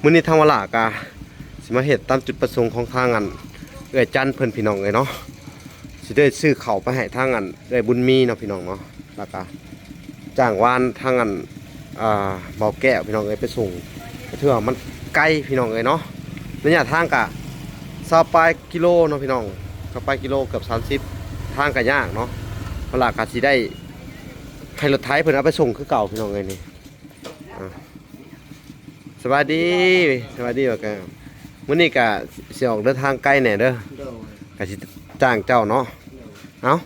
ມື້ນີ້ທາງວາລາກະຊິມາເຮັດຕາມຈຸດປະສົງຂອງທາງອັນເອື້ອຍຈັນເພິ່ນ ພີ່ນ້ອງເອີຍເນາະ. ຊິໄດ້ຊື້ເຂົ້າໄປໃຫ້ທາງອັນເອື້ອຍບຸນມີເນາະ ພີ່ນ້ອງເນາະ. ແລ້ວກະຈ້າງວານທາງອັນ ອ່າ ເບົາແກ້ວ ພີ່ນ້ອງເອີຍ ໄປສົ່ງ. ກະຖືວ່າມັນໄກ ພີ່ນ້ອງເອີຍເນາະ. ໄລຍະທາງກະຊາວປາຍກິໂລເນາະ ພີ່ນ້ອງ, ຊາວປາຍກິໂລ ເກືອບສາມສິບ. ທາງກະຍາກເນາະ. ວາລາກະຊິໄດ້ໃຫ້ລົດໄຖເພິ່ນເອົາໄປສົ່ງຄືເກົ່າ ພີ່ນ້ອງເອີຍນີ້. ອ່າ ສະບາຍດີ ສະບາຍດີວ່າກະ ມື້ນີ້ກະຊິອອກເດີນທາງໄກແດ່ເດີ. ໂດຍ. ກະຊິຈ້າງເຈົ້າເນາະ. ໂດຍ. ເອົາ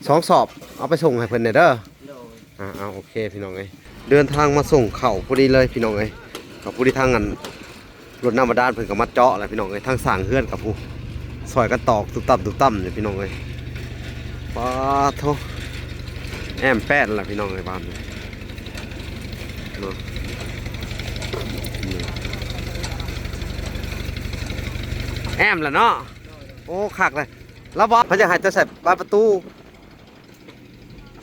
ສອງສອບ ເອົາໄປສົ່ງໃຫ້ເພິ່ນແດ່ເດີ. ໂດຍ. ອ່າ ເອົາ ໂອເຄ ພີ່ນ້ອງເອີຍ, ເດີນທາງມາສົ່ງເຂົ້າພໍດີເລີຍ ພີ່ນ້ອງເອີຍ. ກະພໍດີທາງອັນ ລົດນ້ຳບາດານເພິ່ນກະມາເຈາະແລ້ວ ພີ່ນ້ອງເອີຍ. ທາງສ້າງເຮືອນກະຜູ້ ຊ່ອຍກັນຕອກຕຸບຕັບຕຸບຕັບຢູ່ ພີ່ນ້ອງເອີຍ. ປາໂທ ແອ້ມແປ້ນລະ ພີ່ນ້ອງເອີຍ ບາດນີ້ເນາະ. ແອ້ມລະເນາະ. ໂອ້ ຄັກເລີຍ. ລາວບອກເພິ່ນຢາກໃຫ້ເຈົ້າໃສ່ບານປະຕູ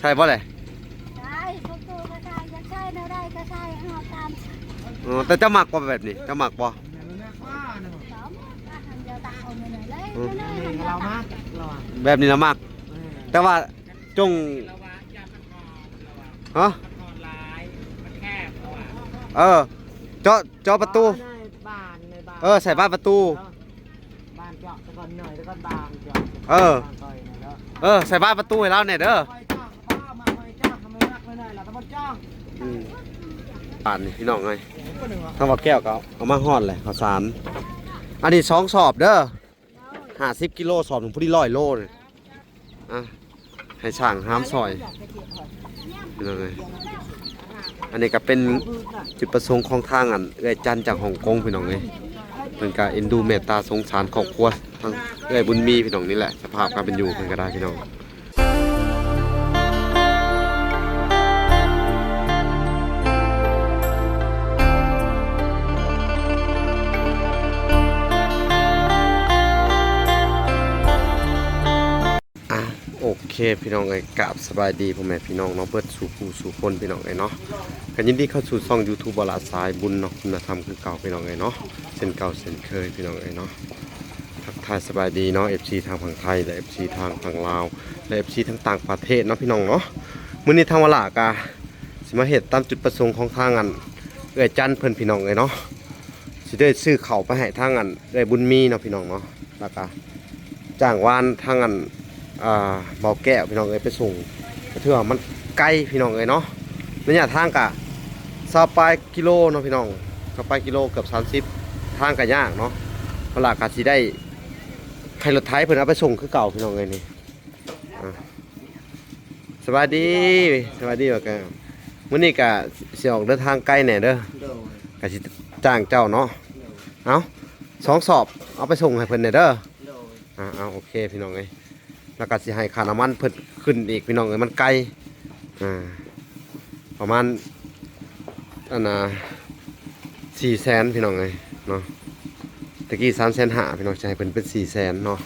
ໃສ່ບໍ່ແຫຼະ? ໃສ່ ປະຕູກະໃສ່ ຢາກໃສ່ແນວໃດກະໃສ່ ເອົາຕາມ. ອໍ ແຕ່ເຈົ້າມັກບໍ່ແບບນີ້? ເຈົ້າມັກບໍ່? ເຈົ້າມັກ ອັນດຽວຕາເອົາແນວໃດເລີຍ. ອືມ ແນວໃດມັນລາວມັກ ແບບນີ້ລາວມັກ. ເອີ ແຕ່ວ່າຈົ່ງ ຮະ? ເອີ ເຈາະ ເຈາະປະຕູ. ເອີ ໃສ່ບານປະຕູ. ບານເຈາະຕະກອນໜ້ອຍ ຕະກອນບານເຈາະ. ເອີ ເອີ ໃສ່ບານປະຕູໃຫ້ລາວແດ່ເດີ. ອືມ ບາດນີ້ ພີ່ນ້ອງເອີຍ ທາງວ່າແກ້ວກະເອົາມາຮອດແຫຼະ ເຂົ້າສານ. ອັນນີ້ສອງສອບເດີ ຫ້າສິບກິໂລ ສອບໜຶ່ງພໍດີຮ້ອຍໂລ. ອ່ະ ໃຫ້ຊ່າງຫາມຊ່ອຍ ພີ່ນ້ອງເອີຍ. ອັນນີ້ກະເປັນຈຸດປະສົງຂອງທາງອັນເອື້ອຍຈັນຈາກຮົງກົງ ພີ່ນ້ອງເອີຍ. ເພິ່ນກະເອັນດູເມດຕາສົງສານຄອບຄົວທາງເອື້ອຍບຸນມີ ພີ່ນ້ອງ. ນີ້ແຫຼະສະພາບການເປັນຢູ່ເພິ່ນກະໄດ້ ພີ່ນ້ອງ. ອ່ະ ໂອເຄ ພີ່ນ້ອງເອີຍ ກາບສະບາຍດີພໍ່ແມ່ພີ່ນ້ອງເນາະ ເບິດສູ່ຜູ້ສູ່ຄົນ ພີ່ນ້ອງເອີຍເນາະ. ກະຍິນດີເຂົ້າສູ່ຊ່ອງຢູທູບ ວາລາສາຍບຸນເນາະ ຄຸນນະທຳຄືເກົ່າ ພີ່ນ້ອງເອີຍເນາະ, ເຊັ່ນເກົ່າເຊັ່ນເຄີຍ ພີ່ນ້ອງເອີຍເນາະ. ທັກທາຍສະບາຍດີເນາະ ເອັຟຊີ ທາງຝັ່ງໄທ ແລະ ເອັຟຊີ ທາງຝັ່ງລາວ ແລະ ເອັຟຊີ ທາງຕ່າງປະເທດເນາະ ພີ່ນ້ອງເນາະ. ມື້ນີ້ທາງວາລາກະຊິມາເຮັດຕາມຈຸດປະສົງຂອງທາງອັນເອື້ອຍຈັນເພິ່ນ ພີ່ນ້ອງເອີຍເນາະ. ຊິໄດ້ຊື້ເຂົ້າໄປໃຫ້ທາງອັນເອື້ອຍບຸນມີເນາະ ພີ່ນ້ອງເນາະ. ແລ້ວກະຈ້າງວານທາງອັນ ອ່າ ເບົາແກ້ວ ພີ່ນ້ອງເອີຍ ໄປສົ່ງ. ກະຖືວ່າມັນໄກ ພີ່ນ້ອງເອີຍເນາະ. ໄລຍະທາງກະຊາວປາຍກິໂລເນາະ ພີ່ນ້ອງ, ຊາວປາຍກິໂລ ເກືອບສາມສິບ. ທາງກະຍາກເນາະ. ວາລາກະຊິໄດ້ໃຫ້ລົດໄຖເພິ່ນເອົາໄປສົ່ງຄືເກົ່າ ພີ່ນ້ອງເອີຍນີ້. ອ່າ ສະບາຍດີ ສະບາຍດີວ່າກະ ມື້ນີ້ກະຊິອອກເດີນທາງໄກແດ່ເດີ. ໂດຍ. ກະຊິຈ້າງເຈົ້າເນາະ. ໂດຍ. ເອົາ ສອງສອບ ເອົາໄປສົ່ງໃຫ້ເພິ່ນແດ່ເດີ. ໂດຍ. ອ່າ ເອົາ ໂອເຄ ພີ່ນ້ອງເອີຍ. ແລ້ວກະຊິໃຫ້ຄ່ານ້ຳມັນເພິ່ນຂຶ້ນອີກ ພີ່ນ້ອງເອີຍ ມັນໄກ. ອ່າ ປະມານ ອັນນ່າ ສີ່ແສນ ພີ່ນ້ອງເອີຍເນາະ. ຕະກີ້ສາມແສນຫ້າ ພີ່ນ້ອງ, ຈະໃຫ້ເພິ່ນເປັນສີ່ແສນເນາະ.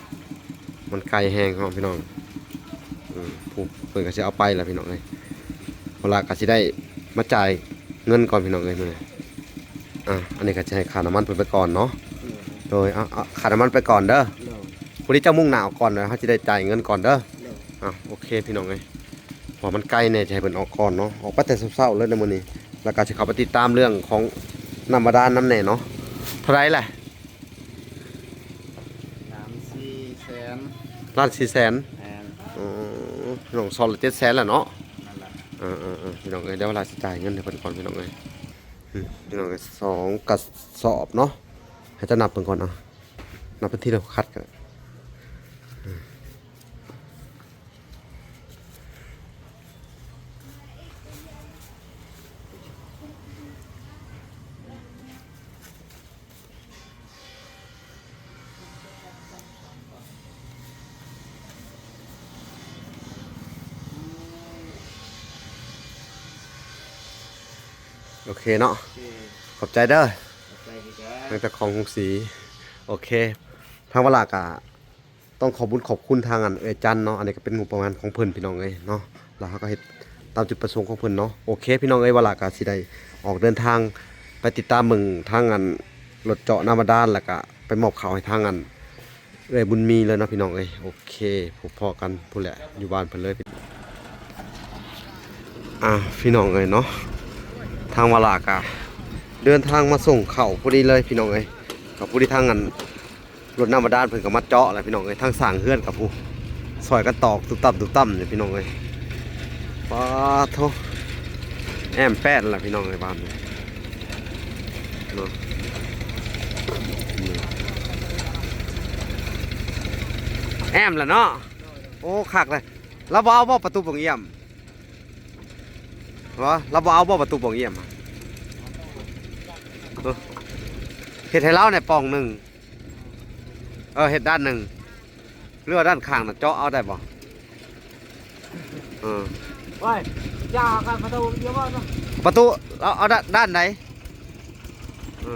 ມັນໄກແຮງເນາະ ພີ່ນ້ອງ. ອືມ ຜູ້ເພິ່ນກະຊິເອົາໄປລະ ພີ່ນ້ອງເອີຍ. ເວລາກະຊິໄດ້ມາຈ່າຍເງິນກ່ອນ ພີ່ນ້ອງເອີຍ ມື້ນີ້. ອ່າ ອັນນີ້ກະຈະໃຫ້ຄ່ານ້ຳມັນເພິ່ນໄປກ່ອນເນາະ. ໂດຍ. ເອົາ ເອົາຄ່ານ້ຳມັນໄປກ່ອນເດີ. ໂດຍ. ຜູ້ທີ່ເຈົ້າມຸ່ງໜ້າອອກກ່ອນເດີ, ເຮົາຊິໄດ້ຈ່າຍເງິນກ່ອນເດີ. ໂດຍ. ອ່າ ໂອເຄ ພີ່ນ້ອງເອີຍ. ເພາະວ່າມັນໄກແດ່ ຈະໃຫ້ເພິ່ນອອກກ່ອນເນາະ, ອອກໄປແຕ່ເຊົ້າໆເລີຍໃນມື້ນີ້. ແລ້ວກະຊິເຂົ້າໄປຕິດຕາມເລື່ອງຂອງນ້ຳບາດານນຳແດ່ເນາະ. ເທົ່າໃດລະ? ສາມສີ່ແສນ. ລ້ານສີ່ແສນ? ແມ່ນ. ອໍ ພີ່ນ້ອງ ສອບລະເຈັດແສນລະເນາະ. ນັ້ນລະ. ເອີໆໆ ພີ່ນ້ອງເອີຍ, ດຽວວາລາຊິຈ່າຍເງິນໃຫ້ເພິ່ນກ່ອນ ພີ່ນ້ອງເອີຍ. ອືມ ພີ່ນ້ອງເອີຍ ສອງກະສອບເນາະ, ໃຫ້ເຈົ້ານັບເບິ່ງກ່ອນເນາະ. ນັບເປັນທີລະຂັນກະໄດ້. ໂອເຄເນາະ. ໂອເຄ ຂອບໃຈເດີ. ຂອບໃຈຄືກັນ ທາງເຈົ້າຂອງໂຮງສີ. ໂອເຄ ທາງວາລາກະ ຕ້ອງຂອບບຸນຂອບຄຸນທາງອັນເອື້ອຍຈັນເນາະ, ອັນນີ້ກະເປັນງົບປະມານຂອງເພິ່ນ ພີ່ນ້ອງເອີຍເນາະ, ແລ້ວເຮົາກະເຮັດຕາມຈຸດປະສົງຂອງເພິ່ນເນາະ. ໂອເຄ ພີ່ນ້ອງເອີຍ, ວາລາກະຊິໄດ້ອອກເດີນທາງໄປຕິດຕາມເບິ່ງທາງອັນ ລົດເຈາະນ້ຳບາດານ ແລ້ວກະໄປມອບເຂົ້າໃຫ້ທາງອັນ ເອື້ອຍບຸນມີເລີຍເນາະພີ່ນ້ອງເອີຍ. ໂອເຄ ພົບພໍ້ກັນພຸ້ນແຫຼະ ຢູ່ບ້ານເພິ່ນເລີຍ. ອ່າ ພີ່ນ້ອງເອີຍເນາະ ທາງວາລາກະເດີນທາງມາສົ່ງເຂົ້າພໍດີເລີຍພີ່ນ້ອງເອີຍ. ກໍພໍດີທາງອັນ ລົດນ້ຳບາດານເພິ່ນກໍມາເຈາະແລ້ວພີ່ນ້ອງເອີຍ. ທາງສ້າງເຮືອນກັບຜູ້ ຊ່ອຍກັນຕອກຕຸບຕັບຕຸບຕັບນີ້ພີ່ນ້ອງເອີຍ. ປາໂທ ແອ້ມແປດລະພີ່ນ້ອງເອີຍ ບ້ານນີ້ເນາະ. ແອ້ມລະເນາະ. ໂອ້ ຄັກເລີຍ. ລາວບໍ່ເອົາບໍ່ປະຕູໂປ່ງຢ້ຽມ? ບໍ່ ລາວບໍ່ເອົາບໍ່ປະຕູໂປ່ງຢ້ຽມ? ເອີ ເຮັດໃຫ້ລາວແດ່ປ່ອງໜຶ່ງ. ເອີ ເຮັດດ້ານໜຶ່ງ ຫຼືວ່າດ້ານຂ້າງນະ ເຈາະເອົາໄດ້ບໍ່? ເອີ ໂອ້ຍ ຢ່າກັນປະຕູເດີເນາະ. ປະຕູ ເອົາ ເອົາດ້ານ ດ້ານໃດ? ເອີ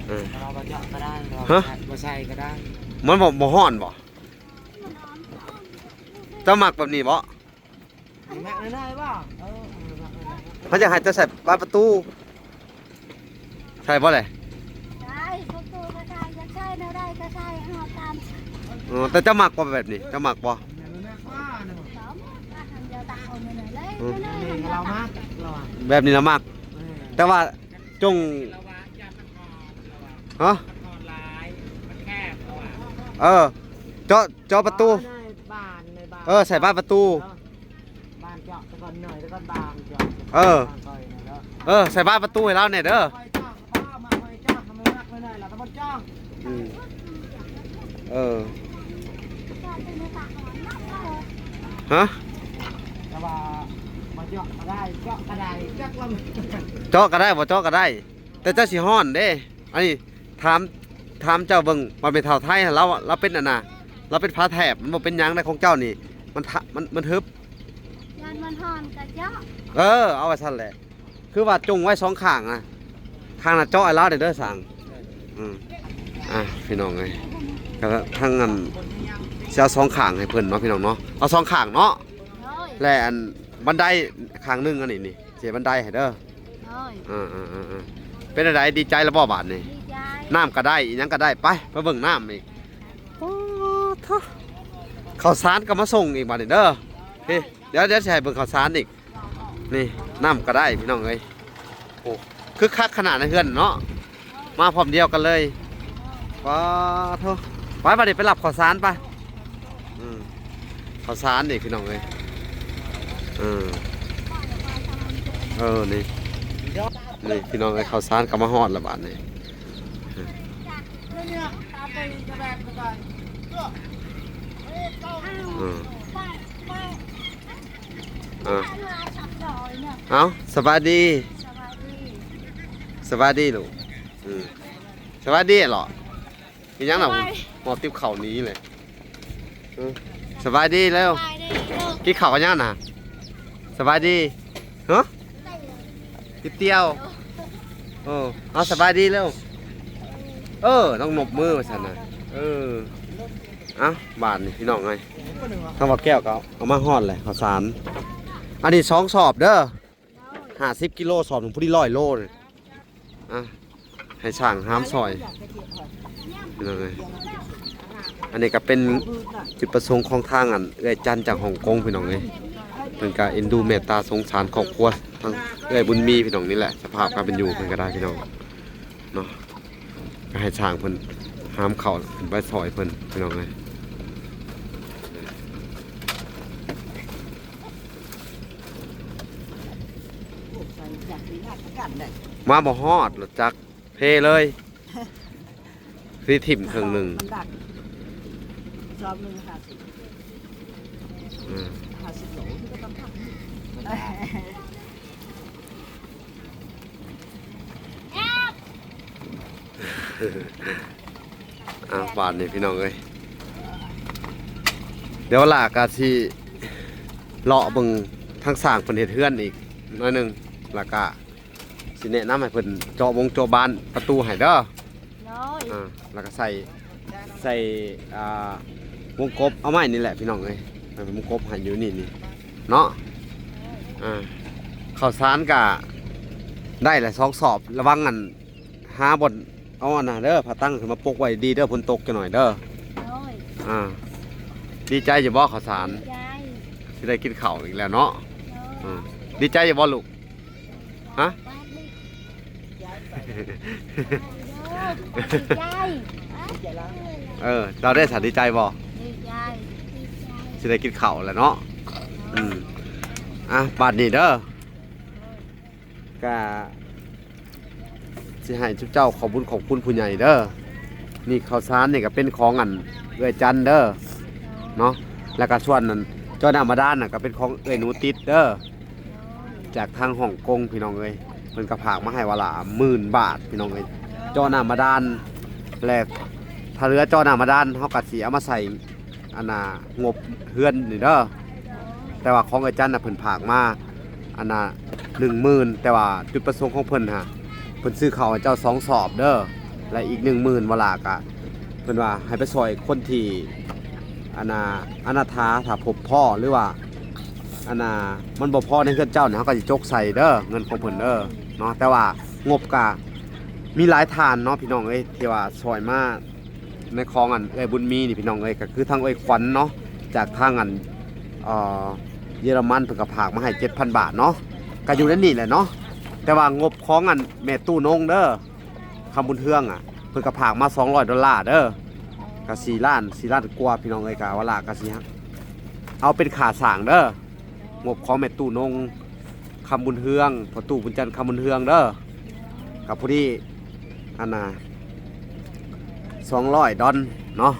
ເອີ ເອີ ເອົາບໍ່ເຈາະກໍໄດ້. ຮະ? ບໍ່ໃສ່ກໍໄດ້. ມັນບໍ່ ບໍ່ຮ້ອນບໍ່? ເຈົ້າມັກແບບນີ້ບໍ່? ມັກໜ້ອຍໆບໍ່? ເອີ ມັກໜ້ອຍໆ. ເຂົາຢາກໃຫ້ເຈົ້າໃສ່ບານປະຕູ ໃສ່ບໍ່ແຫຼະ? ໄດ້ ປະຕູກໍໄດ້ ຢາກໃສ່ແນວໃດກໍໃສ່ ເອົາຕາມ. ອໍ ແຕ່ເຈົ້າມັກບໍ່ແບບນີ້? ເຈົ້າມັກບໍ່? ອືມ ແບບນີ້ລະມັກ. ເອີ ແຕ່ວ່າ ຈົ່ງ ຮະ? ເອີ ເຈາະ ເຈາະປະຕູ. ເອີ ໃສ່ບານປະຕູ. ເອີ ເອີ ໃສ່ບານປະຕູໃຫ້ລາວແດ່ເດີ. ອືມ ເອີ ຮະ? ເຈາະກໍໄດ້ ບໍ່ເຈາະກໍໄດ້ ແຕ່ເຈົ້າຊິຮ້ອນເດ້. ອັນນີ້ ຖາມ ຖາມເຈົ້າເບິ່ງ ວ່າແມ່ເຖົ້າໄທຫັ້ນ ລາວ ລາວເປັນອັນນ່າ ລາວເປັນຝາແຖບ ມັນບໍ່ເປັນຫຍັງໃດ. ຂອງເຈົ້ານີ້ ມັນທະ ມັນ ມັນທຶບ ຢ້ານມັນຮ້ອນກໍເຈາະ. ເອີ ເອົາວ່າຊັ້ນແຫຼະ ຄືວ່າຈົ່ງໄວ້ສອງຂ້າງນະ ຂ້າງນະເຈາະໃຫ້ລາວແດ່ເດີຊ່າງ. ອືມ ອ່ະ ພີ່ນ້ອງເອີຍ ກໍທາງອັນ ຊິເອົາສອງຂ້າງໃຫ້ເພິ່ນເນາະ ພີ່ນ້ອງເນາະ ເອົາສອງຂ້າງເນາະ. ໂດຍ ແລະ ອັນ ບັນໄດຂ້າງໜຶ່ງ ອັນນີ້ນີ້ ເສຍບັນໄດໃຫ້ເດີ. ໂດຍ ເອີໆໆໆ ເປັນຈັ່ງໃດ ດີໃຈແລ້ວບໍ່ບາດນີ້? ດີໃຈ ນ້ຳກໍໄດ້ ອີ່ຫຍັງກໍໄດ້. ໄປ ໄປເບິ່ງນ້ຳອີກ. ໂອ້ໂທ ເຂົ້າສານກໍມາສົ່ງອີກບາດນີ້ເດີ. ນີ້ ດຽວ ດຽວຊິໃຫ້ເບິ່ງເຂົ້າສານອີກ. ນີ້ ນ້ຳກໍໄດ້ ພີ່ນ້ອງເອີຍ. ໂອ້ ຄຶກຄັກຂະໜາດໃນເຮືອນເນາະ ມາພ້ອມດຽວກັນເລີຍ. ປາໂທ ໄປ ບາດນີ້ໄປຮັບເຂົ້າສານໄປ. ອືມ ເຂົ້າສານນີ້ພີ່ນ້ອງເອີຍ. ເອີ ເອີ ນີ້ ນີ້ພີ່ນ້ອງເອີຍ ເຂົ້າສານກໍມາຮອດແລ້ວບາດນີ້. ເອີ ເອົາ ສະບາຍດີ ສະບາຍດີ ສະບາຍດີລູກ. ອືມ ສະບາຍດີເລາະ. ເຮັດຫຍັງນະ? ສະບາຍ ຫອບຕິບເຂົ້າໜີເລີຍ. ເອີ ສະບາຍດີແລ້ວ ສະບາຍດີເດີ. ກິນເຂົ້າກັນຍັງນະ? ສະບາຍດີ. ຮະ? ຕິບຕຽວ. ເອີ ເອົາ ສະບາຍດີແລ້ວ. ເອີ ຕ້ອງນົບມືວ່າຊັ້ນນະ. ເອີ ເອົ້າ ບາດນີ້ພີ່ນ້ອງເອີຍ ທາງບ່າວແກ້ວກໍເອົາມາຮອດແຫຼະ ເຂົ້າສານ. ອັນນີ້ສອງສອບເດີ ຫ້າສິບກິໂລ ສອບໜຶ່ງພໍດີຮ້ອຍໂລ. ອ່ະ ໃຫ້ຊ່າງຫາມຊ່ອຍພີ່ນ້ອງເອີຍ. ອັນນີ້ກໍເປັນຈຸດປະສົງຂອງທາງອັນເອື້ອຍຈັນຈາກຮົງກົງພີ່ນ້ອງເອີຍ. ເພິ່ນກໍເອັນດູເມດຕາສົງສານຄອບຄົວທາງເອື້ອຍບຸນມີພີ່ນ້ອງ. ນີ້ແຫຼະສະພາບການເປັນຢູ່ເພິ່ນກໍໄດ້ພີ່ນ້ອງເນາະ. ກໍໃຫ້ຊ່າງເພິ່ນຫາມເຂົ້າຂຶ້ນໄປຊ່ອຍເພິ່ນພີ່ນ້ອງເອີຍ. ມາບໍ່ຮອດ ລົດຈັກເພເລີຍ ຊິຖິ້ມເຄິ່ງໜຶ່ງ. ມັນໜັກ ຊອບໜຶ່ງຫ້າສິບ ອືມ ຫ້າສິບໂລ ມັນກໍຕ້ອງທັບ. ອ່າ ບາດນີ້ພີ່ນ້ອງເອີຍ ດຽວຫຼ້າກະຊິເລາະເບິ່ງທາງຊ່າງເພິ່ນເຮັດເຮືອນອີກໜ້ອຍໜຶ່ງ ແລ້ວກະຊິແນະນຳໃຫ້ເພິ່ນເຈາະວົງເຈາະບານປະຕູໃຫ້ເດີ. ໂດຍ ອ່າ ແລ້ວກະໃສ່ ໃສ່ ອ່າ ວົງກົບເອົາໄມ້ນີ້ແຫຼະພີ່ນ້ອງເອີຍ ໃສ່ວົງກົບໃຫ້ຢູ່ນີ້ນີ້ເນາະ. ອ່າ ເຂົ້າສານກະ ໄດ້ລະສອງສອບ ລະວັງອັນ ຫາບ່ອນເອົາອັນນັ້ນເດີ ຜ້າຕັງຂຶ້ນມາປົກໄວ້ດີເດີ ຝົນຕົກຈັກໜ້ອຍເດີ. ໂດຍ ອ່າ ດີໃຈຢູ່ບໍ່ ເຂົ້າສານ? ດີໃຈ ຊິໄດ້ກິນເຂົ້າອີກແລ້ວເນາະ. ໂດຍ ອືມ ດີໃຈຢູ່ບໍ່ລູກ? ຮະ? ໂດຍ ດີໃຈ ເອີ ເຈົ້າເດ້ສາ ດີໃຈບໍ່? ດີໃຈ ຊິໄດ້ກິນເຂົ້າແລ້ວເນາະ. ອືມ ອ່ະ ບາດນີ້ເດີ ກະຊິໃຫ້ເຈົ້າຂອບບຸນຂອບຄຸນຜູ້ໃຫຍ່ເດີ. ນີ້ເຂົ້າສານນີ້ກະເປັນຂອງອັນເອື້ອຍຈັນເດີເນາະ ແລ້ວກະສ່ວນອັນເຈາະນ້ຳບາດານນະກະເປັນຂອງເອື້ອຍໜູຕິດເດີ ຈາກທາງຮ່ອງກົງພີ່ນ້ອງເອີຍ. ເພິ່ນກະຝາກມາໃຫ້ວາລາໝື່ນບາດພີ່ນ້ອງເອີຍ ເຈາະນ້ຳບາດານ ແລະ ຖ້າເຫຼືອເຈາະນ້ຳບາດານເຮົາກະຊິເອົາມາໃສ່ ອັນນ່າ ງົບເຮືອນນີ້ເດີ. ແຕ່ວ່າຂອງເອື້ອຍຈັນນະເພິ່ນຝາກມາ ອັນນ່າ ໜຶ່ງໝື່ນ ແຕ່ວ່າຈຸດປະສົງຂອງເພິ່ນຫັ້ນ ເພິ່ນຊື້ເຂົ້າໃຫ້ເຈົ້າສອງສອບເດີ ແລະ ອີກໜຶ່ງໝື່ນ ວາລາກະ ເພິ່ນວ່າໃຫ້ໄປຊ່ອຍຄົນທີ່ ອັນນ່າ ອະນາຖາ ຖ້າພົບພໍ້ ຫຼືວ່າ ອັນນ່າ ມັນບໍ່ພໍໃນເຮືອນເຈົ້ານີ້ ເຮົາກະຊິຈົກໃສ່ເດີ ເງິນຂອງເພິ່ນເດີເນາະ. ແຕ່ວ່າງົບກະມີຫຼາຍທ່ານເນາະ ພີ່ນ້ອງເອີຍ ທີ່ວ່າຊ່ອຍມາ ໃນຂອງອັນເອື້ອຍບຸນມີນີ້ພີ່ນ້ອງເອີຍ ກະຄືທາງເອື້ອຍຂວັນເນາະ ຈາກທາງອັນ ເອີ ເຢຍລະມັນ ເພິ່ນກະຝາກມາໃຫ້ເຈັດພັນບາດເນາະ ກະຢູ່ໃນນີ້ແຫຼະເນາະ. ແຕ່ວ່າງົບຂອງອັນແມ່ຕູ້ນົງເດີ ຄຳບຸນເຮືອງອະ ເພິ່ນກະຝາກມາສອງຮ້ອຍໂດລາເດີ ກະສີ່ລ້ານ ສີ່ລ້ານກວ່າພີ່ນ້ອງເອີຍ. ກະວາລາກະຊິເອົາເປັນຄ່າສ້າງເດີ ງົບຂອງແມ່ຕູ້ນົງ ຄຳບຸນເຮືອງ ພໍ່ຕູ້ບຸນຈັນ ຄຳບຸນເຮືອງເດີ ກະພໍດີ ອັນນ່າ ສອງຮ້ອຍດອນເນາະ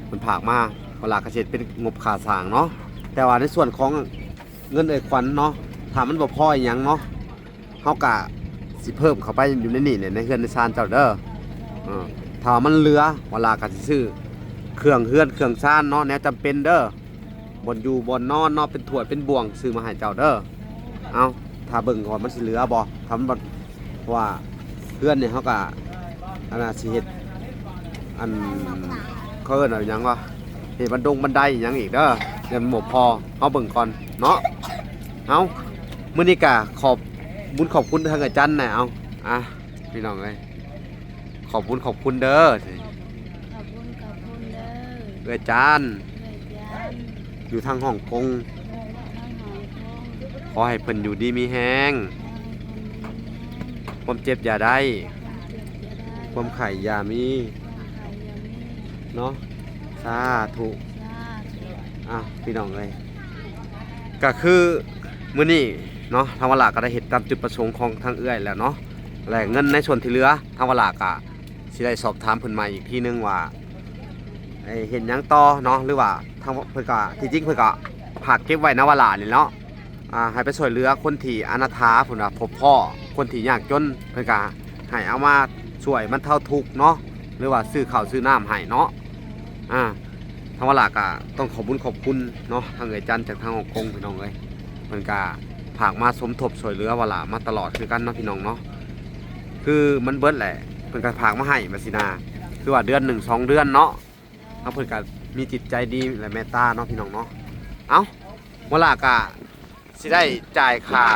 ເພິ່ນຝາກມາ ວາລາກະຊິເຮັດເປັນງົບຄ່າສ້າງເນາະ. ແຕ່ວ່າໃນສ່ວນຂອງເງິນເອື້ອຍຂວັນເນາະ ຖ້າມັນບໍ່ພໍອີ່ຫຍັງເນາະ ເຮົາກະຊິເພີ່ມເຂົ້າໄປຢູ່ໃນນີ້ແຫຼະ ໃນເຮືອນໃນຊານເຈົ້າເດີ. ເອີ ຖ້າວ່າມັນເຫຼືອ ວາລາກະຊິຊື້ເຄື່ອງເຮືອນເຄື່ອງຊານເນາະ ແນວຈຳເປັນເດີ ບ່ອນຢູ່ບ່ອນນອນເນາະ ເປັນຖ້ວຍເປັນບ່ວງ ຊື້ມາໃຫ້ເຈົ້າເດີ. ເອົາ ຖ້າເບິ່ງກ່ອນມັນຊິເຫຼືອບໍ່ ຖ້າມັນບໍ່ ເພາະວ່າເຮືອນນີ້ເຮົາກະ ອັນນ່າ ຊິເຮັດ ອັນ ເຂົາເອີ້ນວ່າຫຍັງວະ ເຮັດບັນດົງບັນໄດອີ່ຫຍັງອີກເດີ ຍັງບໍ່ພໍ ເຮົາເບິ່ງກ່ອນເນາະ. ເອົາ ມື້ນີ້ກະຂອບບຸນຂອບຄຸນທາງເອື້ອຍຈັນແດ່. ເອົາ ອ່ະ ພີ່ນ້ອງເອີຍ ຂອບບຸນຂອບຄຸນເດີ ຂອບບຸນຂອບຄຸນເດີ ເອື້ອຍຈັນ ເອື້ອຍຈັນ ຢູ່ທາງຮ່ອງກົງ ຢູ່ທາງຮ່ອງກົງ ຂໍໃຫ້ເພິ່ນຢູ່ດີມີແຮງ ຂໍໃຫ້ເພິ່ນຢູ່ດີມີແຮງ ຄວາມເຈັບຢ່າໄດ້ ຄວາມເຈັບຢ່າໄດ້ ຄວາມໄຂ້ຢ່າມີ ຄວາມໄຂ້ຢ່າມີ ເນາະ ສາທຸ ສາທຸ. ອ່ະ ພີ່ນ້ອງເອີຍ ກະຄືມື້ນີ້ເນາະ ທາງວາລາກະໄດ້ເຮັດຕາມຈຸດປະສົງຂອງທາງເອື້ອຍແລ້ວເນາະ ແລະ ເງິນໃນສ່ວນທີ່ເຫຼືອ ທາງວາລາກະຊິໄດ້ສອບຖາມເພິ່ນໃໝ່ອີກທີໜຶ່ງວ່າ ໄອ້ເຮັດຫຍັງຕໍ່ເນາະ ຫຼືວ່າທາງເພິ່ນກະ ທີ່ຈິງເພິ່ນກະຝາກເກັບໄວ້ນຳວາລານີ້ເນາະ ອ່າ ໃຫ້ໄປຊ່ວຍເຫຼືອຄົນທີ່ອະນາຖາ ເພິ່ນວ່າພົບພໍ້ຄົນທີ່ຍາກຈົນ ເພິ່ນກະໃຫ້ເອົາມາຊ່ວຍບັນເທົາທຸກເນາະ ຫຼືວ່າຊື້ເຂົ້າຊື້ນ້ຳໃຫ້ເນາະ. ອ່າ ທາງວາລາກະຕ້ອງຂອບບຸນຂອບຄຸນເນາະ ທາງເອື້ອຍຈັນຈາກທາງຮ່ອງກົງ ພີ່ນ້ອງເອີຍ ເພິ່ນກະຝາກມາສົມທົບຊ່ວຍເຫຼືອວາລາມາຕະຫຼອດຄືກັນເນາະ ພີ່ນ້ອງເນາະ ຄືມັນເບິດແຫຼະ ເພິ່ນກະຝາກມາໃຫ້ວ່າຊີ້ນາ ຄືວ່າເດືອນໜຶ່ງສອງເດືອນເນາະ ເອົາ ເພິ່ນກະມີຈິດໃຈດີ ແລະ ເມດຕາເນາະ ພີ່ນ້ອງເນາະ. ເອົາ ວາລາກະຊິໄດ້ຈ່າຍຄ່າ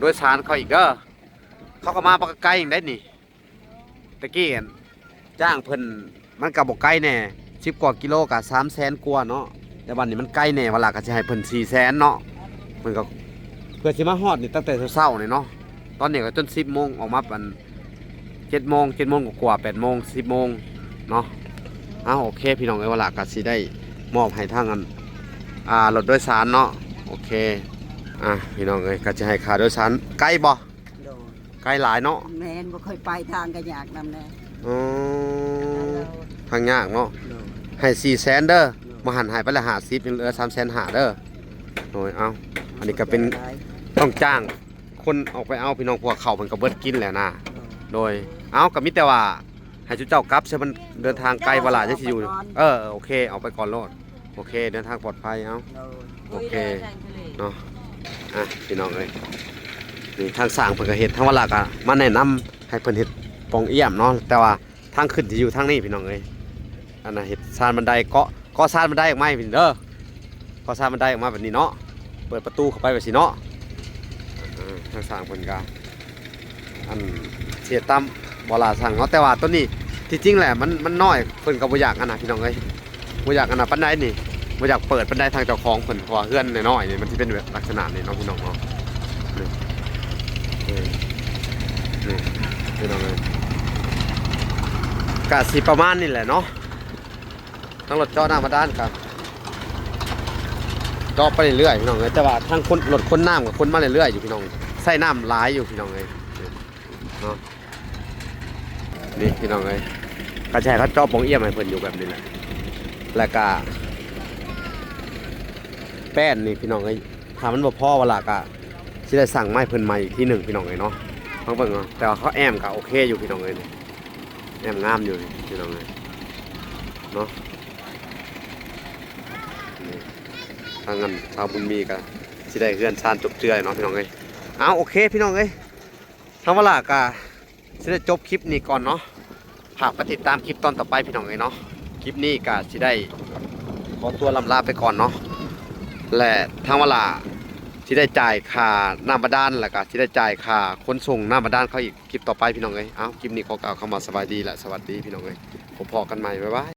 ໂດຍສານເຂົາອີກເດີ ເຂົາກະມາບໍ່ໄກຫຍັງໃດນີ້ ຕະກີ້ອັນຈ້າງເພິ່ນ ມັນກະບໍ່ໄກແດ່ ສິບກວ່າກິໂລກະສາມແສນກວ່າເນາະ ແຕ່ບາດນີ້ມັນໄກແດ່ ວາລາກະຊິໃຫ້ເພິ່ນສີ່ແສນເນາະ ເພິ່ນກະ ເພື່ອຊິມາຮອດນີ້ຕັ້ງແຕ່ເຊົ້າໆນີ້ເນາະ ຕອນນີ້ກະຈົນສິບໂມງ ອອກມາປະມານເຈັດໂມງ ເຈັດໂມງກວ່າໆ ແປດໂມງ ສິບໂມງເນາະ. ເອົາ ໂອເຄ ພີ່ນ້ອງເອີຍ ວາລາກະຊິໄດ້ມອບໃຫ້ທາງອັນ ອ່າ ລົດໂດຍສານເນາະ ໂອເຄ ອ່າ ພີ່ນ້ອງເອີຍ ກະຊິໃຫ້ຄ່າໂດຍສານ ໄກບໍ່? ໂດຍ ໄກຫຼາຍເນາະ ແມ່ນ ບໍ່ເຄີຍໄປ ທາງກະຍາກນຳແດ່ ອໍ ທາງຍາກເນາະ ໂດຍ ໃຫ້ສີ່ແສນເດີ ໂດຍ ມະຫັນໃຫ້ໄປລະຫ້າສິບ ຍັງເຫຼືອສາມແສນຫ້າເດີ ໂດຍ ເອົາ ອັນນີ້ກະເປັນ ຕ້ອງຈ້າງຄົນອອກໄປເອົາ ພີ່ນ້ອງ ເພາະວ່າເຂົ້າເພິ່ນກະເບິດກິນແລ້ວນະ ໂດຍ ໂດຍ ເອົາ ກະມີແຕ່ວ່າໃຫ້ເຈົ້າກັບຊະ ມັນເດີນທາງໄກ ວາລາຍັງຊິຢູ່ ເອີ ໂອເຄ ອອກໄປກ່ອນໂລດ ໂອເຄ ເດີນທາງປອດໄພ ເອົາ ໂດຍ ໂອເຄເນາະ ອ່ະ ພີ່ນ້ອງເອີຍ ນີ້ທາງຊ່າງເພິ່ນກະເຮັດ ທາງວາລາກະມາແນະນຳໃຫ້ເພິ່ນເຮັດປ່ອງອຽມເນາະ ແຕ່ວ່າທາງຂຶ້ນຊິຢູ່ທາງນີ້ ພີ່ນ້ອງເອີຍ ອັນນ່າ ເຮັດຊານບັນໄດ ເກາະ ເກາະຊານບັນໄດອອກມາໃຫ້ເພິ່ນເດີ ເກາະຊານບັນໄດອອກມາແບບນີ້ເນາະ ເປີດປະຕູເຂົ້າໄປແບບຊີ້ເນາະ ອ່າ ທາງຊ່າງເພິ່ນກະ ອັນເສຍຕາມບໍ່ຫຼ້າສັ່ງເນາະ. ແຕ່ວ່າໂຕນີ້ທີ່ຈິງແຫຼະ ມັນ ມັນນ້ອຍ ເພິ່ນກໍບໍ່ຢາກອັນນະ ພີ່ນ້ອງເອີຍ ບໍ່ຢາກອັນນະປານໃດນີ້ ບໍ່ຢາກເປີດປານໃດ ທາງເຈົ້າຂອງເພິ່ນ ເພາະວ່າເຮືອນນ້ອຍໆນີ້ ມັນຊິເປັນແບບລັກສະນະນີ້ເນາະ ພີ່ນ້ອງເນາະ. ນີ້ ເອີ ນີ້ ພີ່ນ້ອງເອີຍ ກະຊິປະມານນີ້ແຫຼະເນາະ. ທາງລົດເຈາະນ້ຳບາດານກໍເຈາະໄປເລື້ອຍໆ ພີ່ນ້ອງເອີຍ ແຕ່ວ່າທາງຄົນ ລົດຂົນນ້ຳກໍຂົນມາເລື້ອຍໆຢູ່ ພີ່ນ້ອງ ໃຊ້ນ້ຳຫຼາຍຢູ່ ພີ່ນ້ອງເອີຍເນາະ. ນີ້ ພີ່ນ້ອງເອີຍ ກໍຈະໃຫ້ເຂົາເຈາະປ່ອງອຽມໃຫ້ເພິ່ນຢູ່ແບບນີ້ແຫຼະ. ແລ້ວກໍແປ້ນນີ້ ພີ່ນ້ອງເອີຍ ຖ້າມັນບໍ່ພໍວາລະ ກໍຊິໄດ້ສັ່ງມາໃຫ້ເພິ່ນໃໝ່ອີກທີໜຶ່ງ ພີ່ນ້ອງເອີຍເນາະ. ລອງເບິ່ງເນາະ ແຕ່ວ່າເຂົາແອ້ມກໍໂອເຄຢູ່ ພີ່ນ້ອງເອີຍ ນີ້ ແອ້ມງາມຢູ່ ພີ່ນ້ອງເອີຍເນາະ. ນີ້ ທາງອັນຊາວບຸນມີກໍຊິໄດ້ເຮືອນຊານຈົບເຈື່ອຍເນາະ ພີ່ນ້ອງເອີຍ. ເອົາ ໂອເຄ ພີ່ນ້ອງເອີຍ ທາງວາລະກໍຊິໄດ້ຈົບຄລິບນີ້ກ່ອນເນາະ. ຝາກໄປຕິດຕາມຄລິບຕອນຕໍ່ໄປ ພີ່ນ້ອງເອີຍເນາະ. ຄລິບນີ້ກໍຊິໄດ້ຂໍຕົວລ່ຳລາໄປກ່ອນເນາະ ແລະ ທາງວາລະຊິໄດ້ຈ່າຍຄ່ານ້ຳບາດານ ແລ້ວກໍຊິໄດ້ຈ່າຍຄ່າຂົນສົ່ງນ້ຳບາດານເຂົາອີກ ຄລິບຕໍ່ໄປ ພີ່ນ້ອງເອີຍ. ເອົາ ຄລິບນີ້ຂໍກ່າວຄຳວ່າສະບາຍດີ ແລະ ສະຫວັດດີ ພີ່ນ້ອງເອີຍ ພົບພໍ້ກັນໃໝ່ ບາຍບາຍ.